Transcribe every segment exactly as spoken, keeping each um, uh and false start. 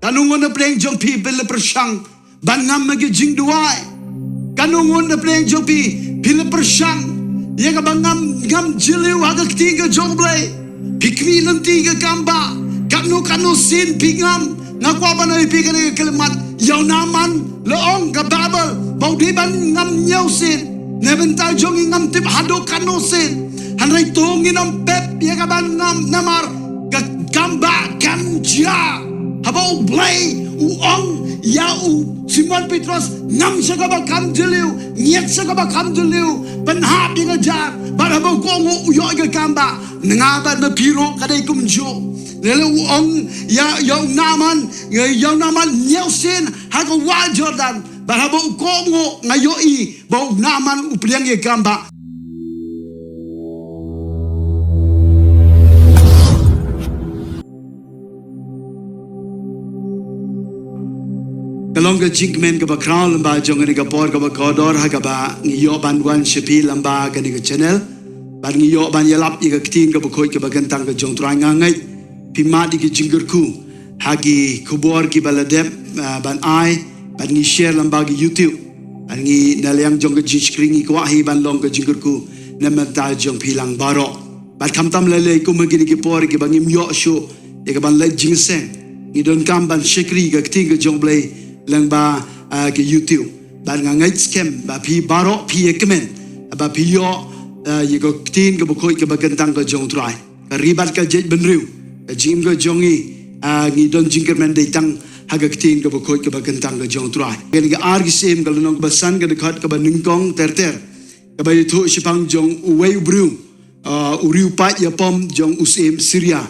Katno ngut na pdeng jong phi phi la pyrshang ban ngam ha ki jingduwai? Katno ngut na pdeng jong phi phi la pyrshang ïa kaba ngam, ngam jylliew ha ka ktien ka jong U Blei? Phi khmih lynti ka kam ba katno katno sien phi ngam. Nga kwah ban ai phi kane ka khyllipmat. Ïa u Naaman la ong ka Baibl ba u dei ban ngam hynñiew sien. Na bynta jong ngi ngam tip haduh katno sien. Hynrei to ngin ym pep ïa ka ban ngam namar ka kam ba kam jia. Haba U Blei u ong ïa u Simon Petros, ngam sha kaba kham jylliew, ngiat sha kaba kham jylliew, pynhap ïa ka jar. Bad haba u kohnguh u ïoh ïa ka kam ba, na nga bad na phi ruh ka dei kumjuh. Lada u ong ïa, ïa u Naaman, ïa, ïa u Naaman hynñiew sien ha ka wah Jordan. Bad haba u kohnguh nga ïohi ba u Naaman u pdiang ïa ka kam ba. Ka long ka jingkmen kaba khraw lyngba jong kane ka por kaba kordor ha kaba ngi ïoh ban wan sha phi lyngba kane ka channel. Bad ngi ïoh ban ïalap ïa ka ktien kaba khuid kaba kyntang ka jong U Trai. Nga ngeit phi mad ïa ki jingkyrkhu ha ki khubor kiba la dep, ah, ban ai, bad ngi share lyngba ki YouTube. Bad ngi na liang jong ka jingshakri ngi kwah hi ban long ka jingkyrkhu na bynta jong phi lang baroh. Bad khamtam lei lei kum ha kine ki por kiba ngim ïoh shuh ïa ka ban leit jingïaseng, ngi donkam ban shakri ka ktien ka jong U Blei lyngba, ah, ka YouTube. Bad nga ngeit skhem ba phi baroh phi ïa kmen ba phi ïoh, ah, ïa ka ktien kaba khuid kaba kyntang ka jong U Trai. Ka ri bad ka jaitbynriew, ka jingim ka jong ngi, ah, ngi don jingkyrmen dei tang ha ka ktien kaba khuid kaba kyntang ka jong U Trai. Kane ka Ar Ki Syiem ka lynnong kaba san ka dkhot kaba nyngkong ter ter, kaba ïathuh shaphang jong uwei u briew, ah, u riewpaid ïapom jong u syiem Syria.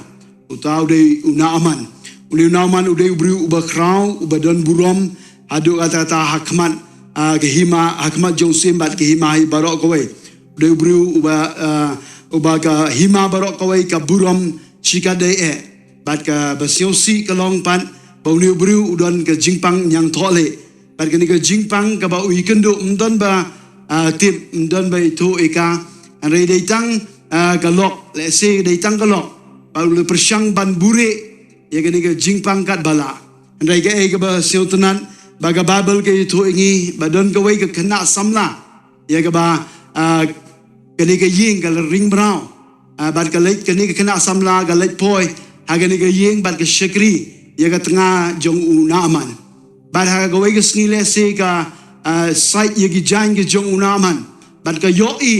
Uta u dei u Naaman. U dei u Naaman u dei u briew uba khraw, uba don burom haduh katta katta ha khmat, ah, ka hima, ha khmat jong u syiem bad ka hima hi baroh kawei. U dei u briew uba, ah, uba ka hima baroh kawei ka burom shikatdei eh. Bad kaba sngewsih ka long pat ba une u briew u don ka jingpang ñiangthohlieh. Bad kane ka jingpang kaba u ïakynduh ym don ba, ah, tip, ym don ba ithuh ïa ka. Hynrei dei tang, ah, ka lok, lehse dei tang ka lok. Bad u la pyrshang ban buhrieh ïa kane ka jingpang katba lah. Hynrei kaei kaba sngewtynnat ba ka Baibl ka ïathuh ïa ngi ba don kawei ka khynnah samla ïa kaba, ah, kane ka ïing ka la ring mraw. Ah, bad ka leit, kane ka khynnah samla ka leit poi ha kane ka ïing bad ka shakri ïa ka tnga jong u Naaman. Bad ha kawei ka sngi lehse ka, ah, sait ïa ki jaiñ ki jong u Naaman bad ka ïohi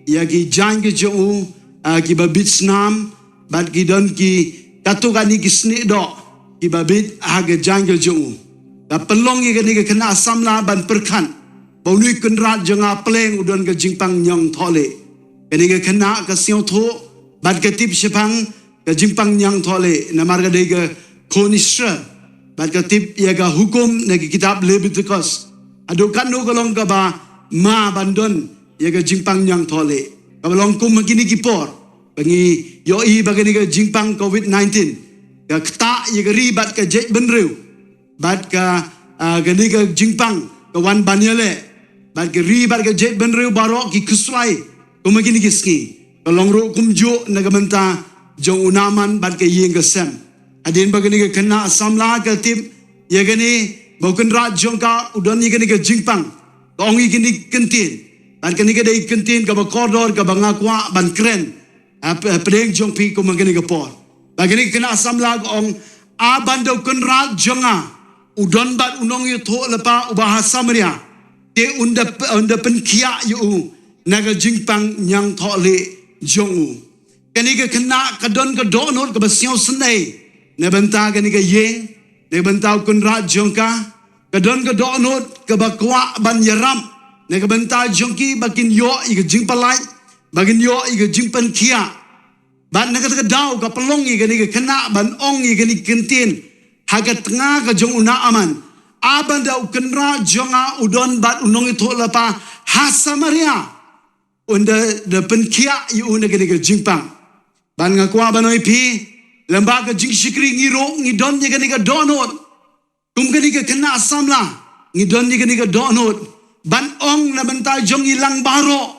ïa ki jaiñ ki jong u, ah, kiba bit snam, bad ki don ki katto katne ki snieh doh kiba bit ha ka jaiñ ka jong u. Ka pynlong ïa kane ka khynnah samla ban pyrkhat ba une u kynrad jong nga pleng u don ka jingpang ñiangthohlieh. Kane ka khynnah ka sngewthuh bad ka tip shaphang ka jingpang ñiangthohlieh namar ka dei ka khun Israel. Bad ka tip ïa ka hukum na ka kitab Lebitikos. Haduh katno ka long kaba ma ban don ïa ka jingpang ñiangthohlieh. Kaba long kum ha kine ki por ba ngi ïohi ba kane ka jingpang covid nineteen ka ktah ïa ka ri bad ka jaitbynriew. Bad ka, ah, kane ka jingpang ka wan ban ïaleh. Bad ka ri bad ka jaitbynriew baroh ki khuslai kum ha kine ki sngi. Ka long ruh kumjuh na ka bynta jong u Naaman bad ka ïing ka sem. Hadien ba kane ka khynnah samla ka tip ïa kane ba u kynrad jong ka u don ïa kane ka jingpang, ka ong ïa kane ka kyntien. Bad kane ka dei ka kyntien kaba kordor kaba nga kwah ban kren ha p-, ha pdeng jong phi kum ha kane ka por. Bad kane ka khynnah samla ka ong, a ban da u kynrad jong nga u don bad u nongïathuhlypa uba ha Samaria, te un da p-, un da pynkhiah ïa u na ka jingpang ñiangthohlieh jong u. Kane ka khynnah ka don ka dohnud kaba sngewsynei na bynta kane ka ïing, na bynta u kynrad jong ka. Ka don ka dohnud kaba kwah ban ïarap na ka bynta jong ki ba kin ïoh ïa ka jingpyllait, ba kin ïoh ïa ka jingpynkhiah. Bad na kata ka daw ka pynlong ïa kane ka khynnah ban ong ïa kane ka kyntien ha ka tnga ka jong u Naaman, a ban da u kynrad jong nga u don bad u nongïathuhlypa ha Samaria, un da, da pynkhiah ïa u na kane ka jingpang. Bad nga kwah ban ong ïa phi, lyngba ka jingshakri ngi ruh ngi don ïa kane ka dohnud. Kum kane ka khynnah samla ngi don ïa kane ka dohnud ban ong na bynta jong ngi lang baroh.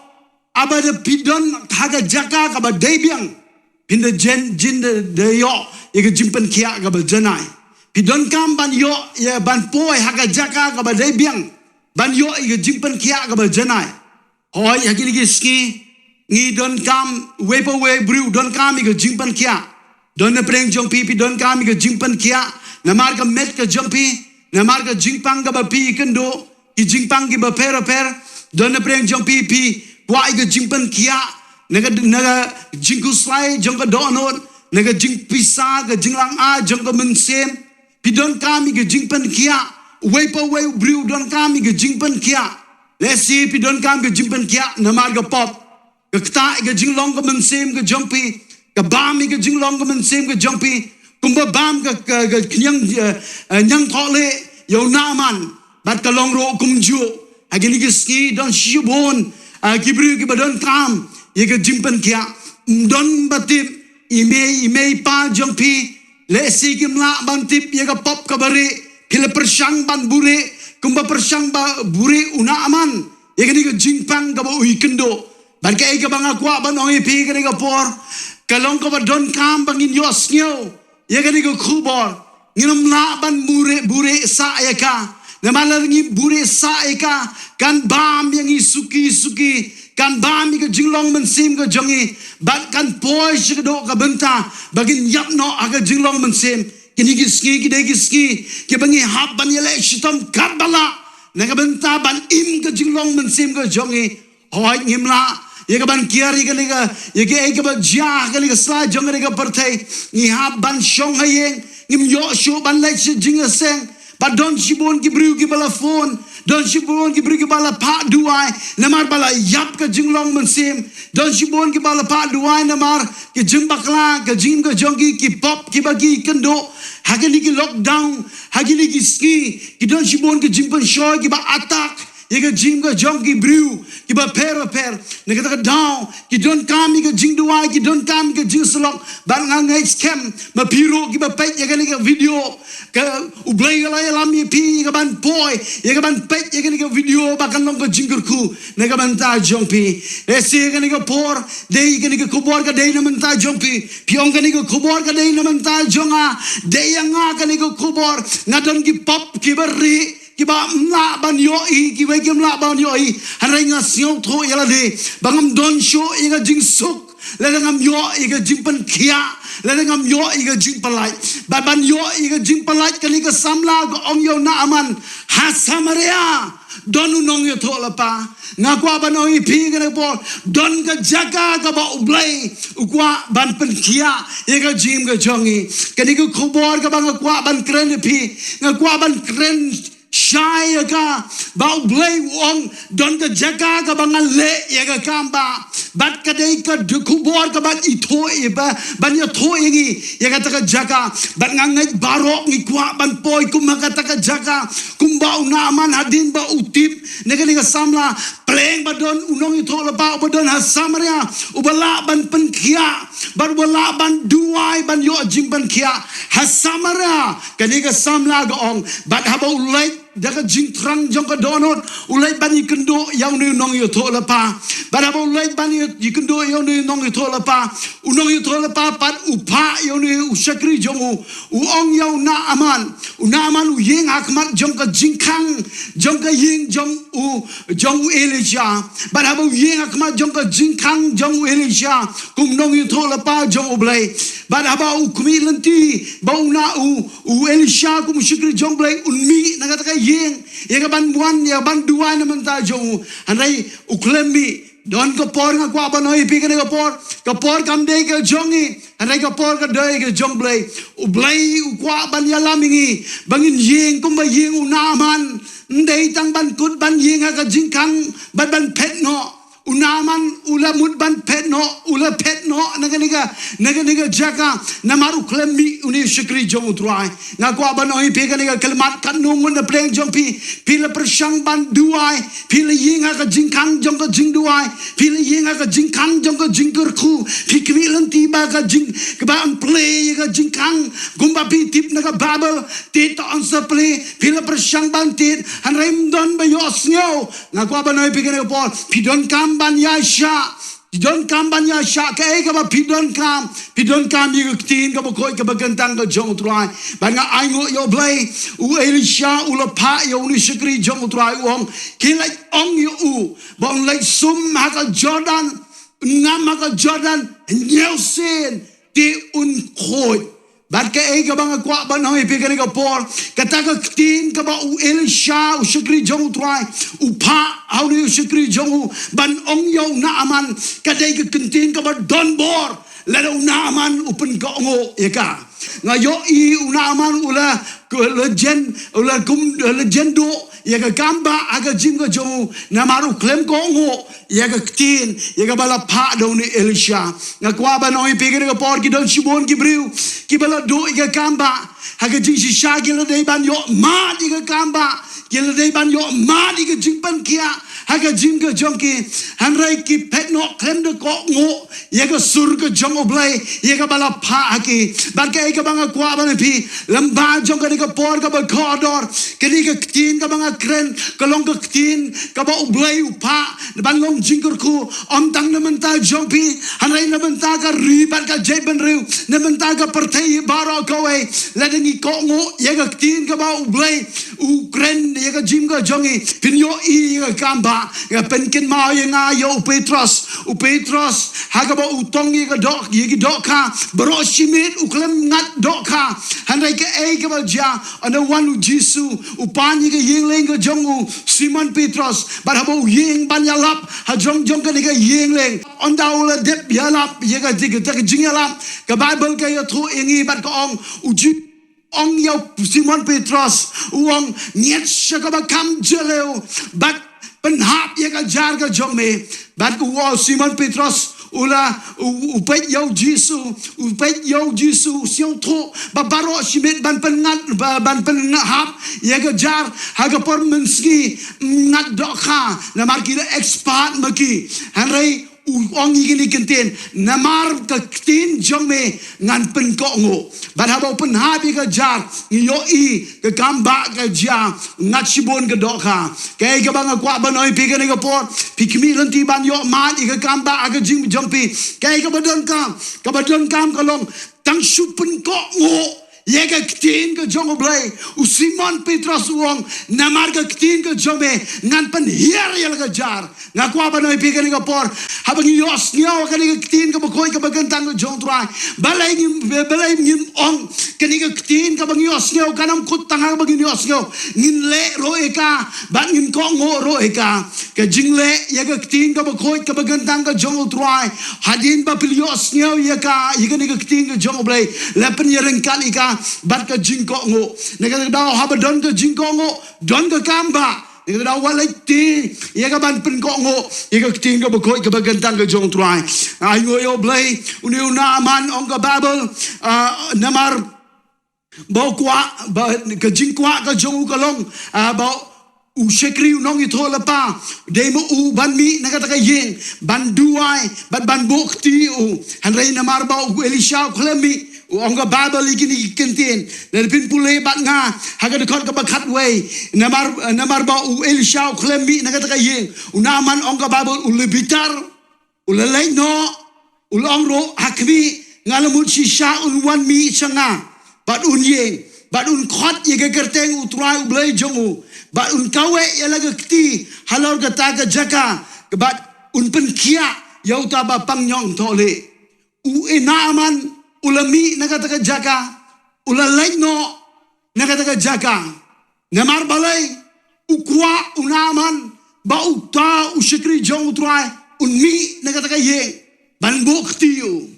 Haba da phi don ha ka jaka kaba dei biang, phin da jen, jin da, da ïoh ïa ka jingpynkhiah kaba janai. Phi donkam ban ïoh, ïa ban poi ha ka jaka kaba dei biang, ban ïoh ïa ka jingpynkhiah kaba janai. Hooid, ha kine ki sngi ngi donkam, uwei pa uwei u briew u donkam ïa ka jingpynkhiah. Don na pdeng jong phi, phi donkam ïa ka jingpynkhiah namar ka met ka jong phi, namar ka jingpang kaba phi ïakynduh, ki jingpang kiba pher bapher. Don na pdeng jong phi, phi kwah ïa ka jingpynkhiah na ka, na ka jingkhuslai jong ka dohnud, na ka jingpisa, ka jinglong-a jong ka mynsiem. Phi donkam ïa ka jingpynkhiah. Uwei pa uwei u briew u donkam ïa ka jingpynkhiah. Lehse phi donkam ka jingpynkhiah namar ka pop, ka ktah ïa ka jinglong ka mynsiem ka jong phi, ka bam ïa ka jinglong ka mynsiem ka jong phi, kumba bam ka, ka, ka khñiang, eh, eh, ñiangthohlieh ïa u Naaman. Bad ka long ruh kumjuh ha kine ki sngi, don shibun, ah, ki briew kiba donkam ïa ka jingpynkhiah. Ym don ba tip, i mei, i mei i pa jong phi, lehse kim lah ban tip ïa ka pop kaba rieh, phi la pyrshang ban buhrieh kumba pyrshang ba buhrieh u Naaman ïa kane ka jingpang kaba u ïakynduh. Bad kaei kaba nga kwah ban ong ïa phi kane ka por, ka long kaba donkam ba ngin ïohsngew ïa kane ka khubor. Ngin ym lah ban buhrieh, buhrieh sah ïa ka. Namar lada ngi buhrieh sah ïa ka, kan bam ïa ngi suki suki, kan bam ïa ka jinglong mynsiem ka jong ngi, bad kan poi sha kata ka bynta ba ngin ïap noh ha ka jinglong mynsiem. Kine ki sngi ki dei ki sngi kiba ngi hap ban ïaleh shitom katba lah na ka bynta ban im ka jinglong mynsiem ka jong ngi. Hooid, ngim lah ïa ka ban kiar ïa kane ka, ïa kaei kaba jia ha kane ka sla jong kane ka pyrthei. Ngi hap ban shong ha ïing, ngim ïoh shuh ban leit sha jingïaseng. Bad don shibun ki briew kiba la phone, don shibun ki briew kiba la phah duwai namar ba la ïap ka jinglong mynsiem. Don shibun kiba la phah duwai namar ki jingbakla, ka jingim ka jong ki, ki pop kiba ki ïakynduh ha kine ki lockdown, ha kine ki sngi. Ki don shibun ki jingpynshoi kiba attack ïa ka jingim ka jong ki briew kiba pher bapher. Na kata ka daw ki donkam ïa ka jingduwai, ki donkam ïa ka jingsyllok. Bad nga ngeit skhem ma phi ruh kiba peit ïa kane ka video, ka U Blei ka la ïalam ïa phi ïa ka ban poi, ïa ka ban peit ïa kane ka video ba kan long ka jingkyrkhu na ka bynta jong phi. Lehse kane ka por dei, kane ka khubor ka dei na bynta jong phi. Phi ong kane ka khubor ka dei na bynta jong nga. Dei ïa nga kane ka khubor. Nga don ki pop kiba rieh, kiba ym lah ban ïohi, kiwei kim lah ban ïohi. Hynrei nga sngewthuh ïa lade ba ngam don shuh ïa ka jingsuk lada ngam ïoh ïa ka jingpynkhiah, lada ngam ïoh ïa ka jingpyllait. Bad ban ïoh ïa ka jingpyllait, kane ka samla ka ong ïa u Naaman, ha Samaria don u nongïathuhlypa. Nga kwah ban ong ïa phi kane ka por, don ka jaka kaba U Blei u kwah ban pynkhiah ïa ka jingim ka jong ngi. Kane ka khubor kaba nga kwah ban kren ïa phi, nga kwah ban kren shai ïa ka, ba U Blei u ong, don ka jaka kaba ngan leh ïa ka kam ba. Bad ka dei ka khubor kaban ithuh ïa ba, ban ïathuh ïa ngi ïa kata ka jaka. Bad nga ngeit baroh ngi kwah ban poi kum ha kata ka jaka, kumba u Naaman hadien ba u tip na kane ka samla, pleng ba don u nongïathuhlypa uba don ha Samaria, uba lah ban pynkhiah, bad uba lah ban duwai ban ïoh jingpynkhiah ha Samaria. Kane ka samla ka ong, bad haba u leit da ka jingthrang jong ka dohnud, u leit ban ïakynduh ïa une u nongïathuhlypa. Bad haba u leit ban ïa, ïakynduh ïa une u nongïathuhlypa, u nongïathuhlypa pat u phah ïa une u shakri jong u, u ong ïa u Naaman. U Naaman u ïeng ha khmat jong ka jingkhang jong ka ïing jong u, jong u Elisha. Bad haba u ïeng ha khmat jong ka jingkhang jong u Elisha kum nongïathuhlypa jong U Blei, bad haba u khmih lynti ba u na u u Elisha kum u shakri jong U Blei un mih na kata ka ïing ïa ka ban wan, ïa ka ban duwai na bynta jong u. Hynrei u khlem mih. Don ka por nga kwah ban ong ïa phi kane ka por, ka por kam dei ka jong ngi, hynrei ka por ka dei ka jong U Blei. U Blei u kwah ban ïalam ïa ngi ba ngin ïeng kumba ïeng u Naaman. Ym dei tang ban kut ban ïeng ha ka jingkhang bad ban phet noh. U Naaman u la mut ban phet noh, u la phet noh na kane ka, na kane ka jaka, namar u khlem mih une u shakri jong U Trai. Nga kwah ban ong ïa phi kane ka khyllipmat, katno ngut na pdeng jong phi, phi la pyrshang ban duwai, phi la ïeng ha ka jingkhang jong ka jingduwai, phi la ïeng ha ka jingkhang jong ka jingkyrkhu, phi khmih lynti ba ka jing, kaba ym plie ïa ka jingkhang, kumba phi tip na ka Baibl, tied to yn sa plie, phi la pyrshang ban tied, hynrei ym don ba ïohsngew. Nga kwah ban ong ïa phi kane ka por, phi donkam ban ïaishah Phi donkam ban ïa shah kaei kaba phi donkam. Phi donkam ïa ka ktien kaba khuid kaba kyntang ka jong U Trai. Bad nga ainguh ïa U Blei, u Elisha u la phah ïa une u shakri jong U Trai, u ong, khie leit ong ïa u ba un leit sum ha ka Jordan, un ngam ha ka Jordan hynñiew sien, te un khuid. Bad kaei kaba nga kwah ban ong ïa phi kane ka por, kata ka ktien kaba u Elisha, u shakri jong U Trai, u phah ha une u shakri jong u ban ong ïa u Naaman, ka dei ka ktien kaba don bor, lada u Naaman u pynkohnguh ïa ka. Nga ïohi u Naaman u la, u la jen, u la kum, u la jen duh ïa ka kambah ha ka jingim ka jong u, namar u khlem kohnguh ïa ka ktien, ïa kaba la phah da une u Elisha. Nga kwah ban ong ïa phi kane ka por, ki don shibun ki briew kiba la duh ïa ka kambah ha ka jingshisha, ki la dei ban ïoh mad ïa ka kambah, ki la dei ban ïoh mad ïa ka jingpynkhiah ha ka jingim ka jong ki. Hynrei ki phet noh khlem da kohnguh ïa ka sur ka jong U Blei, ïa kaba la phah ha ki. Bad kaei kaba nga kwah ban ong ïa phi, lyngba jong kane ka por kaba kordor, kane ka ktien kaba nga kren, ka long ka ktien kaba U Blei u phah ban long jingkyrkhu, ym tang na bynta jong phi, hynrei na bynta ka ri bad ka jaitbynriew, na bynta ka pyrthei baroh kawei. Lada ngi kohnguh ïa ka ktien kaba U Blei u kren ïa ka jingim ka jong ngi, phin ïohi ïa ka kambah. Nga pynkynmaw ïa nga ïa u Petros. U Petros, ha kaba u tong ïa ka doh, ïa ki dohkha, baroh shi miet u khlem ngat dohkha. Hynrei kaei kaba jia, haba wan u Jisu, u pan ïa ka ïinglieng ka jong u Simon Petros, bad haba u ïeng ban ïalap ha jong jong kane ka ïinglieng, haba u la dep ïalap ïa ka, ïa ka, ïa ka jingïalap, ka Baibl ka ïathuh ïa ngi bad ka ong, u Jisu ong ïa u Simon Petros, u ong, ngiat sha kaba kham jylliew bad pynhap ïa ka jar ka jong me. Bad u ong, Simon Petros u la, u, u peit ïa u Jisu, u peit ïa u Jisu, u sngewthuh ba baroh shi miet ban pynngat, ba, ban pynhap ïa ka jar ha ka por mynsngi, ngat dohkha, namar ki la expert ma ki. Hynrei u ong ïa kine ki ktien, namar ka ktien jong me ngan pynkohnguh. Bad haba u pynhap ïa ka jar, ngi ïohi ka kambah ka jia, ngat shibun ka dohkha. Kaei kaba nga kwah ban ong ïa phi kane ka por, phi khmih lynti ban ïoh mad ïa ka kambah ha ka jingim jong phi. Kaei kaba donkam, kaba donkam ka long, tang shu pynkohnguh ïa ka ktien ka jong U Blei. U Simon Petros u ong, namar ka ktien ka jong me ngan pynhiar ïa la ka jar. Nga kwah ban ong ïa phi kane ka por, haba ngi ïohsngew kane ka ktien kaba khuid kaba kyntang ka jong U Trai, balei ngim, balei ngim ong, kane ka ktien kaba ngi ïohsngew kan ym kut tang ha kaba ngi ïohsngew, ngin leh ruh ïa ka bad ngin kohnguh ruh ïa ka. Ka jingleh ïa ka ktien kaba khuid kaba kyntang ka jong U Trai, hadien ba phi la ïohsngew ïa ka, ïa kane ka ktien ka jong U Blei, la pynïaryngkat ïa ka bad ka jingkohnguh. Na kata ka daw, haba don ka jingkohnguh, don ka kambah. Na kata ka daw, wat leit ti ïa ka ban pynkohnguh ïa ka ktien kaba khuid kaba kyntang ka jong U Trai. Ai, nguh ïa U Blei. Une u Naaman, ong ka Baibl, ah, namar ba u kwah, ba ka jingkwah ka jong u ka long, ah, ba u shakri u nongïathuhlypa, dei ma u ban mih na kata ka ïing, ban duwai bad ban buh kti ïa u. Hynrei namar ba u Elisha u khlem mih, u ong ka Baibl ïa kine ki ktien. Lada phin pule bad nga ha ka dkhot kaba khatwei, namar, namar ba u Elisha u khlem mih na kata ka ïing, u Naaman, ong ka Baibl, u la bitar, u la leit noh, u la ong ruh, ha khmih, nga la mut shisha un wan mih sha nga, bad un ïeng, bad un khot ïa ka kyrteng U Trai U Blei jong u, bad un kaweh ïa la ka kti halor kata ka jaka, bad un pynkhiah ïa uta uba pang ñiangthohlieh. U Naaman u la mih na kata ka jaka, u la leit noh na kata ka jaka. Namar balei? U kwah u Naaman ba uta u shakri jong U Trai un mih na kata ka ïing ban buh kti ïa u.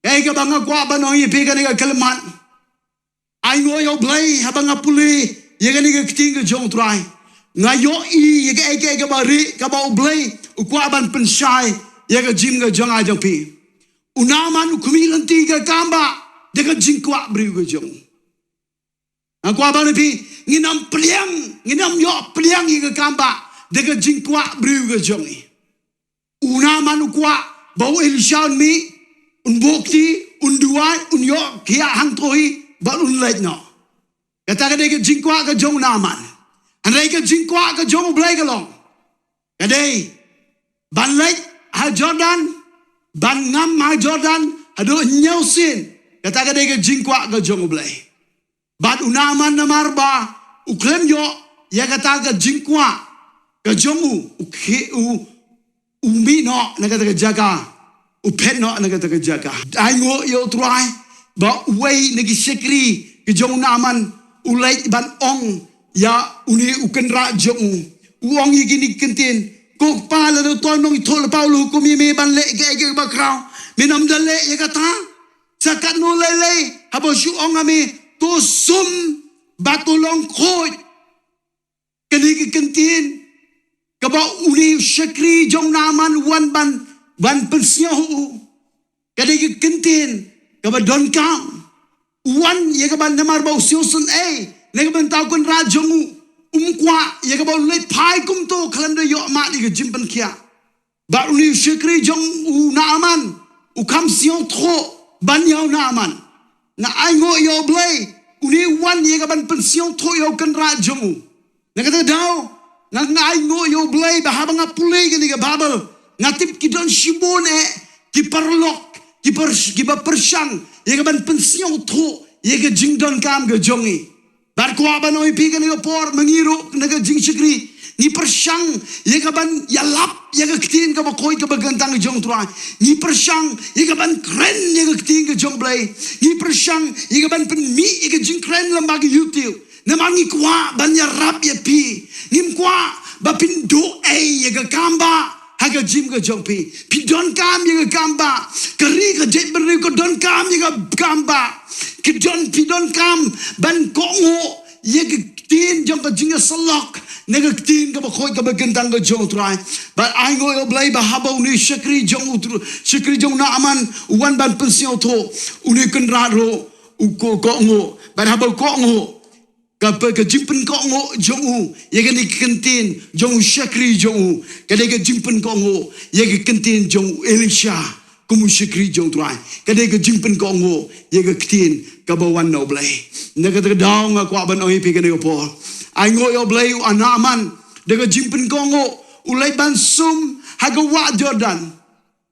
Kaei kaba nga kwah ban ong ïa phi kane ka khyllipmat, ai nguh ïa U Blei, haba nga pule ïa kane ka ktien ka jong U Trai, nga ïohi ïa kaei kaei kaba rieh kaba U Blei u kwah ban pynshai ïa ka jingim ka jong nga jong phi. U Naaman u khmih lynti ïa ka kambah da ka jingkwah briew ka jong u. Nga kwah ban ong ïa phi, ngin ym pdiang, ngin ym ïoh pdiang ïa ka kambah da ka jingkwah briew ka jong ngi. U Naaman u kwah ba u Elisha un mih, un buh kti, un duwai, un ïoh khiah hangto hi, bad un leit noh. Kata ka dei ka jingkwah ka jong u Naaman. Hynrei ka jingkwah ka jong U Blei ka long, ka dei ban leit ha Jordan, ban ngam ha Jordan haduh hynñiew sien. Kata ka dei ka jingkwah ka jong U Blei. Bad u Naaman namar ba u khlem ïoh ïa kata ka jingkwah ka jong u, u khie u u mih noh na kata ka jaka, u phet noh na kata ka jaka. Ai nguh ïa U Trai ba uwei na ki shakri ki jong u Naaman u leit ban ong ïa une u kynrad jong u. U ong ïa kine ki ktien, "Ko kpa, lada uto u nongïathuhlypa u la hukum ïa me ban leh kaei kaei kaba khraw, men ym da leh ïa kata? Sa katno lei lei haba shu ong ha me, to sum bad to long khuid." Kane ka kyntien kaba une u shakri jong u Naaman u wan ban, ban pynsngew ha u. Ka dei ka kyntien kaba donkam. U wan ïa kaba namar ba u sngewsynei na ka bynta u kynrad jong u. Um kwah ïa kaba u leit phai kumto khlem da ïoh mad ïa ka jingpynkhiah. Bad une u shakri jong u Naaman u kham sngewthuh ban ïa u Naaman. Nga ai nguh ïa U Blei, une u wan ïa ka ban pynsngewthuh ïa u kynrad jong u. Na kata ka daw nga, nga ai nguh ïa U Blei ba haba nga pule kane ka Baibl, nga tip ki don shibun eh ki paralok, ki par, kiba pyrshang ïa ka ban pynsngewthuh ïa ka jingdonkam ka jong ngi. Bad kwah ban ong ïa phi kane ka por, ma ngi ruh na ka jingshakri ngi pyrshang ïa ka ban ïalap ïa ka ktien kaba khuid kaba kyntang ka jong U Trai. Ngi pyrshang ïa ka ban kren ïa ka ktien ka jong U Blei. Ngi pyrshang ïa ka ban pynmih ïa ka jingkren lyngba ka YouTube. Namar ngi kwah ban ïarap ïa phi. Ngim kwah ba phin duh ei ïa ka kam ba ha ka jingim ka jong phi. Phi donkam ïa ka kam ba. Ka ri ka jaitbynriew ka donkam ïa ka kam ba. Ki don, phi donkam ban kohnguh ïa ka ktien jong ka jingïasyllok na ka ktien kaba khuid kaba kyntang ka jong U Trai. Bad ai nguh ïa U Blei ba haba une u shakri jong U Tr-, shakri jong u Naaman u wan ban pynsngewthuh, une u kynrad ruh u ko-, kohnguh. Bad haba u kohnguh, ka pa-, ka jingpynkohnguh jong u ïa kane ka kyntien jong u shakri jong u ka dei ka jingpynkohnguh ïa ka kyntien jong u Elisha kum u shakri jong U Trai. Ka dei ka jingpynkohnguh ïa ka ktien kaba wan na U Blei. Na kata ka daw nga kwah ban ong ïa phi kane ka por, ai nguh ïa U Blei, u Naaman da ka jingpynkohnguh u leit ban sum ha ka wah Jordan.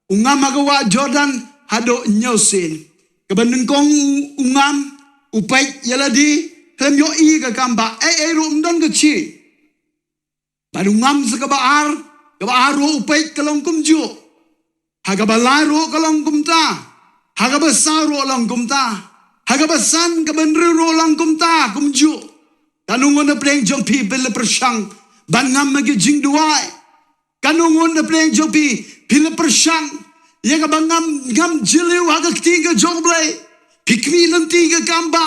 U ngam ha ka wah Jordan haduh hynñiew sien. Kaba nyngkong u, u ngam, u peit ïa lade, khlem ïohi ka kam ba, ei ei ruh ym don ka shi. Bad u ngam sa kaba ar, kaba ar ruh u peit ka long kumjuh. Ha kaba lai ruh ka long kumta. Ha kaba saw ruh long kumta. Ha kaba san, kaba hynriew ruh long kumta, kumjuh. Katno ngut na pdeng jong phi phi la pyrshang ban ngam ha ki jingduwai? Katno ngut na pdeng jong phi phi la pyrshang ïa kaba ngam, ngam jylliew ha ka ktien ka jong U Blei? Phi khmih lynti ka kam ba,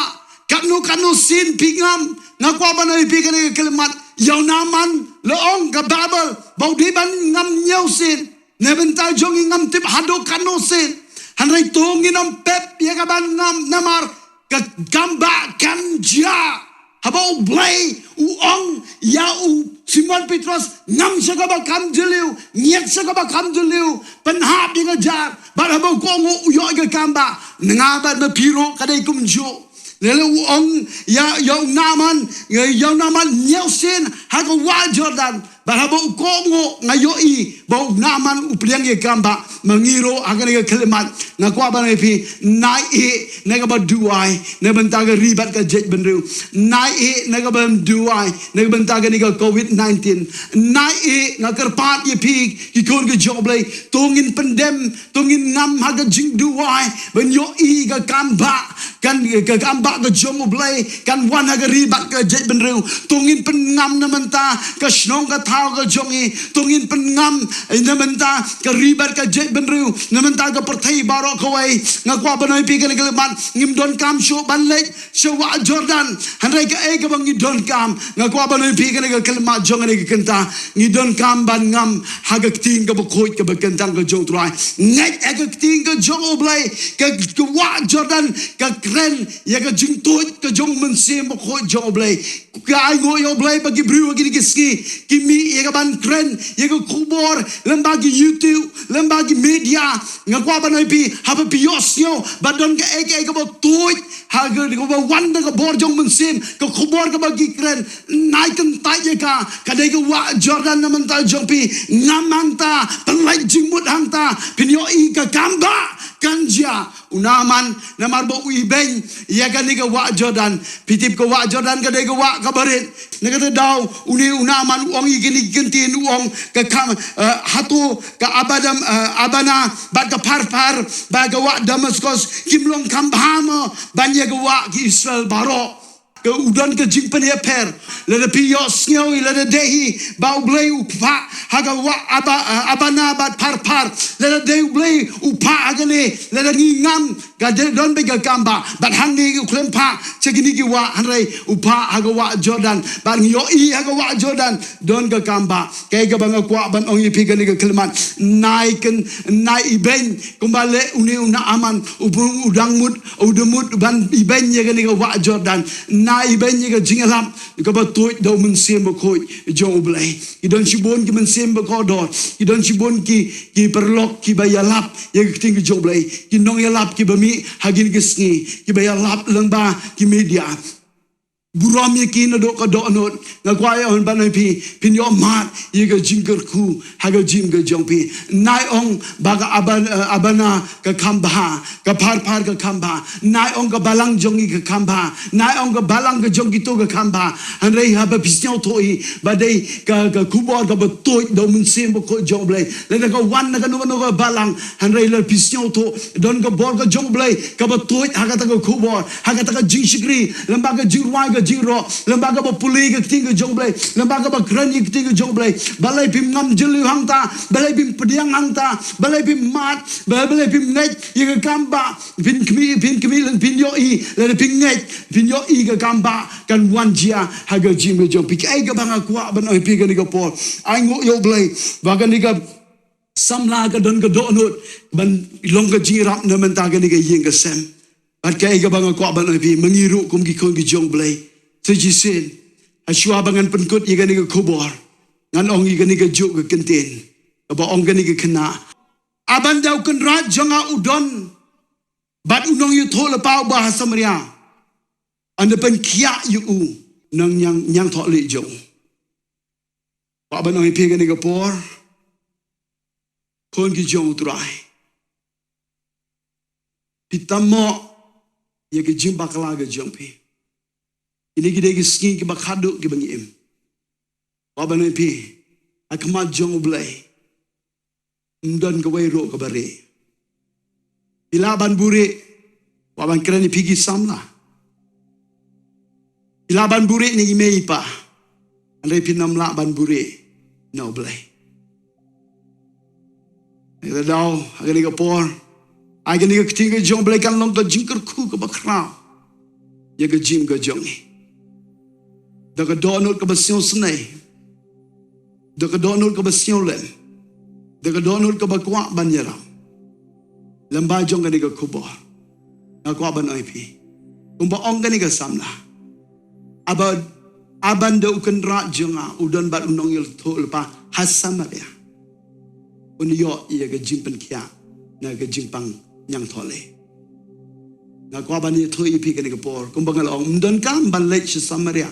katno katno sien phi ngam. Nga kwah ban ong ïa phi kane ka khyllipmat, ïa u Naaman la ong ka Baibl ba u dei ban ngam hynñiew sien. Na bynta jong ngi ngam tip haduh katno sien. Hynrei to ngin ym pep ïa ka ban ngam namar ka kam ba kan jia. Haba U Blei u ong ïa u Simon Petros, ngam sha kaba kham jylliew, ngiat sha kaba kham jylliew, pynhap ïa ka jar. Bad haba u kohnguh u ïoh ïa ka kam ba, na nga bad na phi ruh ka dei kumjuh. Lada u ong ïa, ïa u Naaman, ïa, ïa u Naaman hynñiew sien ha ka wah Jordan. Bad haba u kohnguh nga ïohi ba u Naaman u pdiang ïa ka kam ba, ma ngi ruh ha kane ka khyllipmat nga kwah ban ong ïa phi, nai ïeh na kaba duwai na bynta ka ri bad ka jaitbynriew. Nai ïeh na kaba duwai na bynta kane ka covid nineteen. Nai ïeh, nga kyrpad ïa phi ki khun ki jong U Blei, to ngin pyndem, to ngin ngam ha ka jingduwai ban ïohi ka kam ba, kan, ka kam ba ka jong U Blei kan wan ha ka ri bad ka jaitbynriew. To ngin pynngam na bynta ka shnong ka thaw ka jong ngi. To ngin pynngam, eh, na bynta ka ri bad ka jaitbynriew, na bynta ka pyrthei baroh kawei. Nga kwah ban ong ïa phi kane ka khyllipmat, ngim donkam shuh ban leit sha wah Jordan. Hynrei kaei kaba ngi donkam, nga kwah ban ong ïa phi kane ka khyllipmat jong kane ka kynta, ngi donkam ban ngam ha ka ktien kaba khuid kaba kyntang ka jong U Trai. Ngeit ha ka ktien ka jong U Blei, ka, ka wah Jordan ka kren ïa ka jingtuid ka jong U Mynsiem Bakhuid jong U Blei. Nga ai nguh ïa U Blei ba ki briew ha kine ki sngi ki mih ïa ka ban kren ïa ka khubor lyngba ki YouTube, lyngba ki media. Nga kwah ban ong ïa phi, haba phi ïohsngew ba don kaei kaei kaba tuid, ha ka, kaba wan na ka bor jong u Mynsiem, ka khubor kaba ki kren, nai kyntait ïa ka. Ka dei ka wah Jordan na bynta jong phi. Ngam hangta, pynlait jingmut hangta. Phin ïohi ka kam ba kan jia u Naaman, namar ba u ibeiñ ïa kane ka wah Jordan. Phi tip ka wah Jordan ka dei ka wah kaba rit. Na kata ka daw une u Naaman u ong ïa kine ki ktien, u ong ka kam, eh, hato ka Abana, eh, Abana bad ka Pharpar bad ka wah Damaskos kim long kham bha mo ban ïa ka wah ki Israel baroh? Ka, u don ka jingpynïapher. Lada phi ïohsngew, lada dei hi ba U Blei u phah ha ka wah Aba-, eh, Abana bad Pharpar, lada dei U Blei u phah ha kane, lada ngi ngam, ka dei don beit ka kam ba, bad hangne u khlem phah sha kine ki wah, hynrei u phah ha ka wah Jordan, bad ngi ïohi ha ka wah Jordan don ka kam ba. Kaei kaba nga kwah ban ong ïa phi kane ka khyllipmat, nai kyn-, nai ibeiñ kumba leh une u Naaman, u bun u dang mut, u dang mut ban ibeiñ ïa kane ka wah Jordan. Nai ibeiñ ïa ka jingïalap kaba tuid da u Mynsiem Bakhuid jong U Blei. Ki don shibun ki mynsiem bakordor, ki don shibun ki, ki paralok kiba ïalap ïa ka ktien ka jong U Blei, ki nongïalap kiba mih ha kine ki sngi, kiba ïalap lyngba ki media. Burom ïa ki naduh ka dohnud. Nga kwah ïa ban ong ïa phi, phin ïoh mad ïa ka jingkyrkhu ha ka jingim ka jong phi. Nai ong ba ka Aban-, eh, Abana ka kham bha, ka Pharpar ka kham bha. Nai ong ka balang jong ngi ka kham bha. Nai ong ka balang ka jong kito ka kham bha. Hynrei haba phi sngewthuh hi ba dei ka, ka khubor kaba tuid da u Mynsiem Bakhuid jong U Blei, lada ka wan na kano kano ka balang, hynrei lada phi sngewthuh, don ka bor ka jong U Blei kaba tuid ha kata ka khubor, ha kata ka jingshakri, lyngba ka jingrwai ka jingroh, lyngba kaba pule ka ktien ka jong U Blei, lyngba kaba kren ïa ka ktien ka jong U Blei. Balei phim ngam jylliew hangta? Balei phim pdiang hangta? Balei phim mad? Balei, balei phim ngeit ïa ka kam ba phin khmih, phin khmih lane phin ïohi? Lada phin ngeit, phin ïohi ka kam ba kan wan jia ha ka jingim ka jong phi. Kaei kaba nga kwah ban ong ïa phi kane ka por, ai nguh ïa U Blei ba kane ka samla ka don ka dohnud ban long ka jingïarap na bynta kane ka ïing ka sem. Bad kaei kaba nga kwah ban ong ïa phi, ma ngi ruh kum ki khun ki jong U Blei, sa shisien, hashwa ba ngan pynkut ïa kane ka khubor, ngan ong ïa kane kajuh ka kyntien kaba ong kane ka khynnah: Aban da u kynrad jong nga u don bad u nongïathuhlypa uba ha Samaria, yn da pynkhiah ïa u nongñiang, ñiangthohlieh jong u. Kwah ban ong ïa phi kane ka por, khun ki jong U Trai, phi tam mo ïa ka jingbakla ka jong phi. Kine ki dei ki sngi kiba khadduh kiba ngi im. Kwah ban ong ïa phi, ha khmat jong U Blei ym don kawei ruh kaba rieh. Phi lah ban buhrieh, kwah ban kren ïa phi ki samla, phi lah ban buhrieh na i mei i pa, hynrei phim lah ban buhrieh na U Blei. Ngi la daw ha kane ka por, ai kane ka ktien ka jong U Blei kan long ka jingkyrkhu kaba khraw ïa ka jingim ka jong ngi. Da ka dohnud kaba sngewsynei, da ka dohnud kaba sngewlem, da ka dohnud kaba kwah ban ïarap, lyngba jong kane ka khubor, nga kwah ban ong ïa phi, kumba ong kane ka samla: Aban, aban da u kynrad jong nga u don bad u nongïathuhlypa ha Samaria, un ïoh ïa ka jingpynkhiah na ka jingpang ñiangthohlieh. Nga kwah ban ïathuh ïa phi kane ka por, kumba nga la ong, ym donkam ban leit sha Samaria,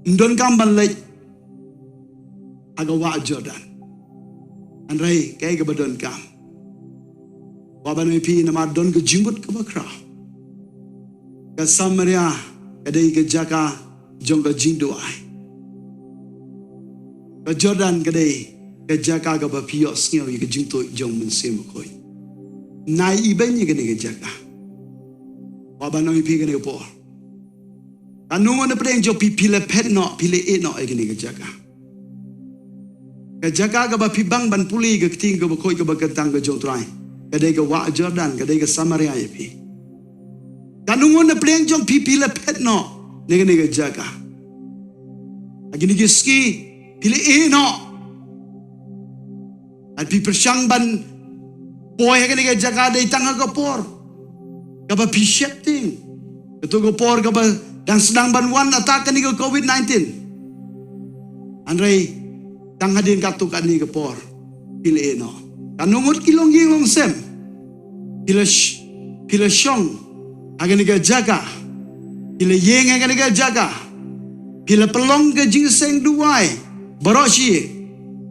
ym donkam ban leit ha ka wah Jordan. Hynrei kaei kaba donkam, kwah ban ong ïa phi, namar don ka jingmut kaba khraw, ka Samaria ka dei ka jaka jong ka jingduwai. Ka Jordan ka dei ka jaka kaba phi ïohsngew ïa ka jingtuid jong u Mynsiem Bakhuid. Nai ibeiñ ïa kane ka jaka. Kwah ban ong ïa phi kane ka por, katno ngut na pdeng jong phi, phi la phet noh, phi la ïeh noh ïa kane ka jaka, ka jaka kaba phi bang ban pule ka ktien kaba khuid kaba kyntang ka jong U Trai. Ka dei ka wah Jordan, ka dei ka Samaria ïa phi. Katno ngut na pdeng jong phi, phi la phet noh na kane ka jaka. Ha kine ki sngi phi la ïeh noh. Bad phi pyrshang ban poi ha kane ka jaka dei tang ha ka por kaba phi sheptieng, kato ka por kaba dang sdang ban wan attack kane ka covid nineteen. Hynrei Tang hadien katto katne ka por phi la ïeh noh. Katno ngut ki longïing longsem phi la sh- phi la shong ha kane ka jaka, phi la ïeng ha kane ka jaka, phi la pynlong ka jingïaseng duwai baroh shi.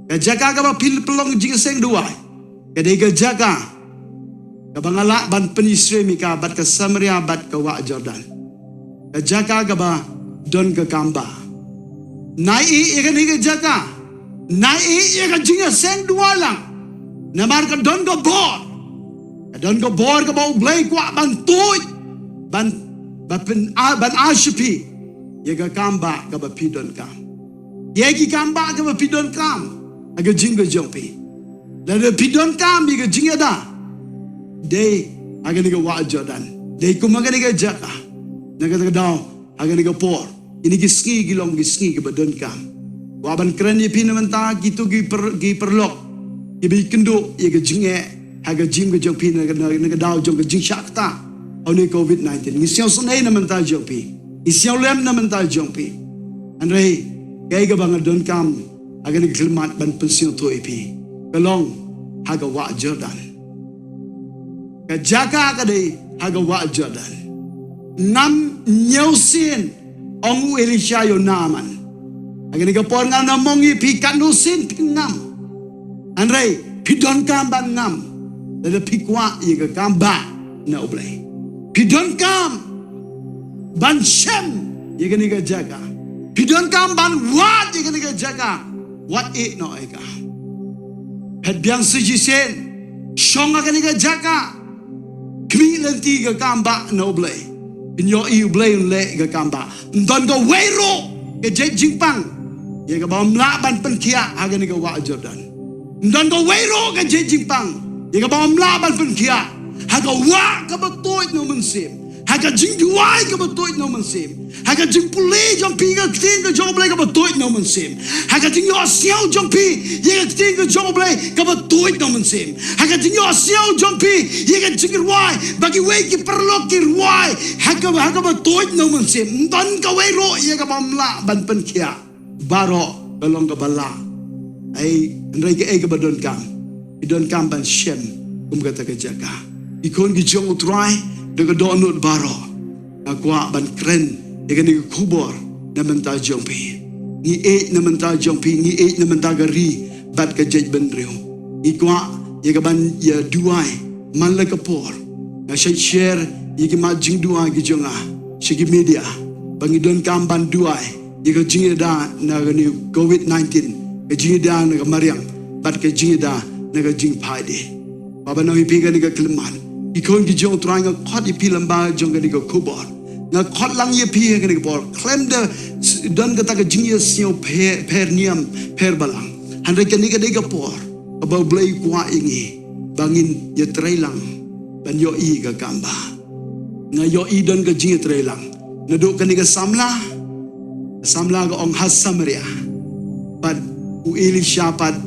Ka jaka kaba phi la pynlong ka jingïaseng duwai ka dei ka jaka kaba nga lah ban pynïasyriem ïa ka bad ka Samaria bad ka wah Jordan. Ka jaka kaba don ka kambah. Nai ïeh ïa kane ka jaka. Nai ïeh ïa ka jingïaseng duwai lang. Namar ka don ka bor. Ka don ka bor kaba U Blei u kwah ban tuid, ban, ban pyn, a, ban ai sha phi ïa ka kambah kaba phi donkam. Ïa ki kambah kaba phi donkam ha ka jingim ka jong phi. Lada phi donkam ïa ka jingïada, dei ha kane ka wah Jordan, dei kum ha kane ka jaka. Na kata ka daw, ha kane ka por, kine ki sngi ki long ki sngi kiba donkam. Kwah ban kren ïa phi na mynta kito ki par, ki paralok kiba ïakynduh ïa ka jingeh ha ka jingim ka jong phi na, na, na ka daw jong ka jingshah ktah ha une u Covid nineteen. Ngi sngew sngewsih na mynta jong phi, ngi sngew lem na mynta jong phi. Hynrei kaei kaba nga donkam ha kane ka khyllipmat ban pynsngewthuh ïa phi, ka long ha ka wah Jordan. Ka jaka ka dei ha ka wah Jordan. Ngam ñiew sien, ong u Elisha ïa u Naaman. Ha kane ka por ngan ym ong ïa phi katno sien phi ngam. Hynrei phi donkam ban ngam lada phi kwah ïa ka kambah na U Blei. Phi donkam ban shem ïa kane ka jaka. Phi donkam ban wad ïa kane ka jaka. Wad ïeh noh ïa ka. Phet biang sa shisien, shong ha kane ka jaka. Khmih lynti ka kambah na U Blei. Phin ïohi U Blei un leh ka kambah. Ym don kawei ruh ka jait jingpang ïa kaba ym lah ban pynkhiah ha kane ka wah Jordan. Ym don kawei ruh ka jait jingpang ïa kaba ym lah ban pynkhiah ha ka wah kaba tuid na u Mynsiem, ha ka jingduwai kaba tuid na u Mynsiem, ha ka jingpule jong phi ïa ka ktien ka jong U Blei kaba tuid na u Mynsiem, ha ka jingïohsngew jong phi ïa ka ktien ka jong U Blei kaba tuid na u Mynsiem, ha ka jingïohsngew jong phi ïa ka jingrwai ba kiwei ki paralok ki rwai ha kaba, ha kaba tuid na u Mynsiem. Ym don kawei ruh ïa kaba ym lah ban pynkhiah. Baroh ka long kaba lah. Ai, hynrei kaei kaba donkam? Phi donkam ban shem kum kata ka jaka. Ki khun ki jong U Trai, da ka dohnud baroh, nga kwah ban kren ïa kane ka khubor na bynta jong phi. Ngi ïeit na bynta jong phi, ngi ïeit na bynta ka ri bad ka jaitbynriew. Ngi kwah ïa ka ban ïa duwai man la ka por. Nga shait share ïa ki mat jingduwai ki jong nga sha ki media ba ngi donkam ban duwai ïa ka jingïada na kane u Covid nineteen, ka jingïada na ka mariang bad ka jingïada na ka jingphaidih. Baba, nang ïa phi kane ka khyllipmat, ki khun ki jong U Trai, nga khot ïa phi lyngba jong kane ka khubor. Nga khot lang ïa phi ha kane ka por, khlem da s-, don kata ka jingïasngew pher, pher niam, pher balang. Hynrei kane ka dei ka por kaba U Blei u kwah ïa ngi ba ngin ïatreilang ban ïohi ka kambah. Nga ïohi don ka jingïatreilang naduh kane ka samla, samla ka ong ha Samaria. Bad u Elisha pat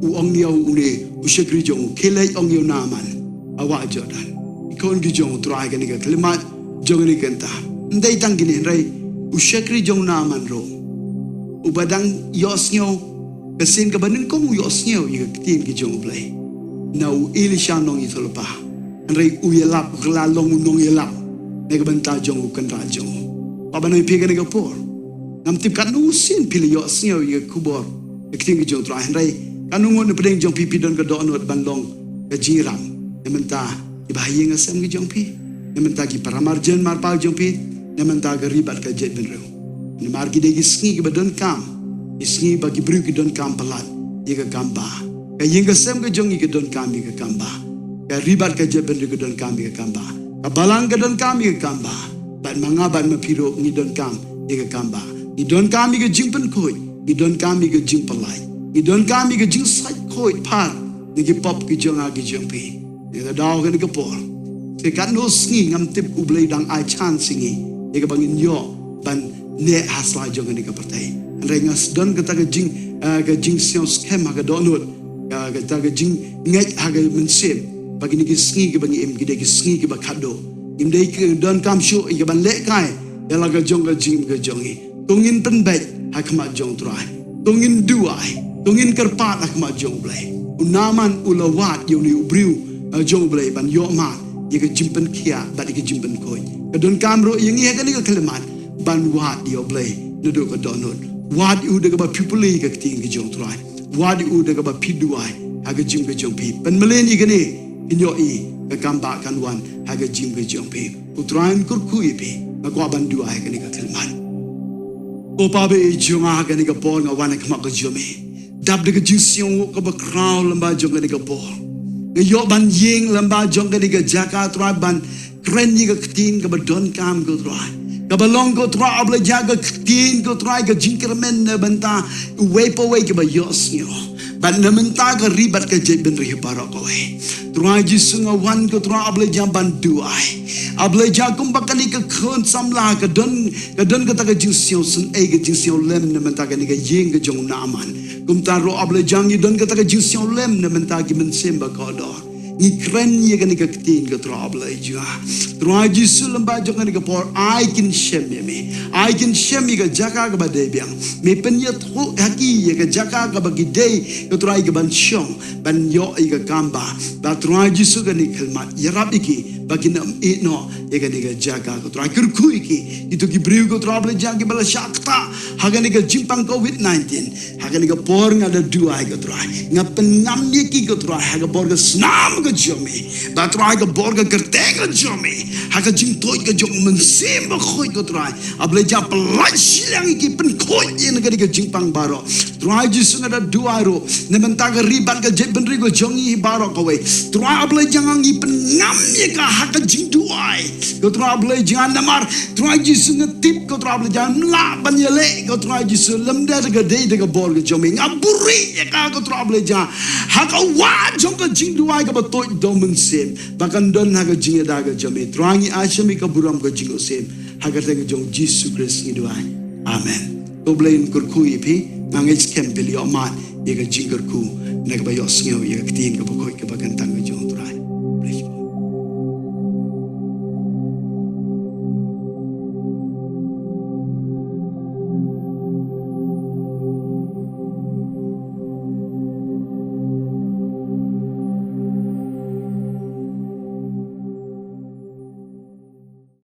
u ong ïa une u shakri jong u, khie leit ong ïa u Naaman ha wah Jordan. Ki khun ki jong U Trai, kane ka khyllipmat jong kane ka kynta, ym dei tang kine, hynrei u shakri jong u Naaman ruh, uba dang ïohsngew, ka sien kaba nyngkong u ïohsngew ïa ka ktien ka jong U Blei na u Elisha nongïathuhlypa. Hynrei u ïalap, u kylla long u nongïalap na ka bynta jong u kynrad jong u. Baba, nang ïa phi kane ka por, ngam tip katno sien phi la ïohsngew ïa ka khubor ka ktien ka jong U Trai, hynrei katno ngut na pdeng jong phi phi don ka dohnud ban long ka jingïarap na bynta kiba ha ïing ha sem ki jong phi, na bynta ki paramarjan marpa ki jong phi, na bynta ka ri bad ka jaitbynriew. Namar ki dei ki sngi kiba donkam, ki sngi ba ki briew ki donkam palat ïa ka kambah. Ka ïing ka sem ka jong ngi ka donkam ïa ka kambah. Ka ri bad ka jaitbynriew ka donkam ïa ka kambah. Ka balang ka donkam ïa ka kambah. Bad ma nga bad ma phi ruh ngi donkam ïa ka kambah. Ngi donkam ïa ka jingpynkhuid, ngi donkam ïa ka jingpyllait, ngi donkam ïa ka jingsait khuid phar na ki pop ki jong nga ki jong phi. Ïa ka daw kane ka por, te katno sngi ngam tip, U Blei dang ai chance ïa ngi ïa kaba ngin ïoh ban neh ha sla jong kane ka pyrthei. Hynrei nga sdang kata ka jing, eh, ka jingsngew skhem ha ka dohnud, ka, kata ka jingngeit ha ka mynsiem ba kine ki sngi kiba ngi im ki dei ki sngi kiba khatduh. Ngim dei ki donkam shuh ïa ka ban lehkai ïa la ka jong ka jingim ka jong ngi. To ngin pynbeit ha khmat jong U Trai. To ngin duwai, to ngin kyrpad ha khmat jong U Blei. U Naaman u la wad ïa une u briew, eh, jong U Blei ban ïoh mad ïa ka jingpynkhiah bad ïa ka jingpynkhuid. Ka donkam ruh ïa ngi ha kane ka khyllipmat ban wad ïa U Blei naduh ka dohnud. Wad ïa u da kaba phi pule ïa ka ktien ka jong U Trai. Wad ïa u da kaba phi duwai ha ka jingim ka jong phi. Pynmlien ïa kane, phin ïohi ka kam ba kan wan ha ka jingim ka jong phi. U Trai un kyrkhu ïa phi. Nga kwah ban duwai ha kane ka khyllipmat. Ko Pa ba ïeit jong nga, ha kane ka por nga wan ha khmat ka jong me. Dap da ka jingsngew kaba khraw lyngba jong kane ka por. Nga ïoh ban ïeng lyngba jong kane ka jaka, Trai, ban kren ïa ka ktien kaba donkam, ko Trai. Kaba long, ko Trai, A Blei jong nga, ka ktien, ko Trai, ka jingkyrmen na bynta uwei pa uwei kaba ïohsngew. Bad na bynta ka ri bad ka jaitbynriew baroh kawei. Trai Jisu, nga wan, ko Trai, A Blei jong nga, ban duwai. A Blei jong nga, kumba kane ka khun samla ka don, ka don kata ka jingsngew sngewsih, ka jingsngew lem na bynta kane ka ïing ka jong u Naaman. Kumta ruh, A Blei jong nga, ngi don kata ka jingsngew lem na bynta ki mynsiem ba kordor. Ngi kren ïa kane ka ktien, ko Trai, A Blei jong nga. Trai Jisu, lyngba jong kane ka por, ai kin shem ïa me. Ai kin shem ïa ka jaka kaba dei biang. Me pynïathuh ha ki ïa ka jaka kaba ki dei, ko Trai, ka ban shong ban ïoh ïa ka kam ba, ba, Trai Jisu, kane ka khyllipmat ïarap ïa ki ba kin ym ïeh noh ïa kane ka jaka, ko Trai. Kyrkhu ïa ki, kito ki briew, ko Trai, A Blei jong nga, kiba la shah ktah ha kane ka jingpang Covid nineteen. Ha kane ka por nga da duwai, ko Trai, nga pynngam ïa ki, ko Trai, ha ka bor ka snam ka jong me. Bad Trai, ka bor ka kyrteng ka jong me, ha ka jingtuid ka jong u Mynsiem Bakhuid, ko Trai. A Blei jong nga, pyllait shiliang ïa ki, pynkhuid ïa ki na kane ka jingpang baroh. Trai Jisu, nga da duwai ruh na bynta ka ri bad ka jaitbynriew ka jong ngi baroh kawei. Trai, A Blei jong nga, ngi pynngam ïa ka ha ka jingduwai, ko Trai, A Blei jong nga, namar, Trai Jisu, nga tip, ko Trai, A Blei jong nga, ym lah ban ïaleh, ko Trai Jisu, lymda da ka dei da ka bor ka jong me. Nga buhrieh ïa ka, ko Trai, A Blei jong nga, ha ka wah jong ka jingduwai kaba tuid da u Mynsiem, ba kan don ha ka jingïada ka jong me. Trai, ngi ai sha me ka burom, ka jingkhublei, ha ka kyrteng ka jong U Jisu Khrist ngi duwai. Amen. To U Blei un kyrkhu ïa phi. Nga ngeit skhem phi la ïoh mad ïa ka jingkyrkhu na kaba ïohsngew ïa ka ktien kaba khuid kaba kyntang.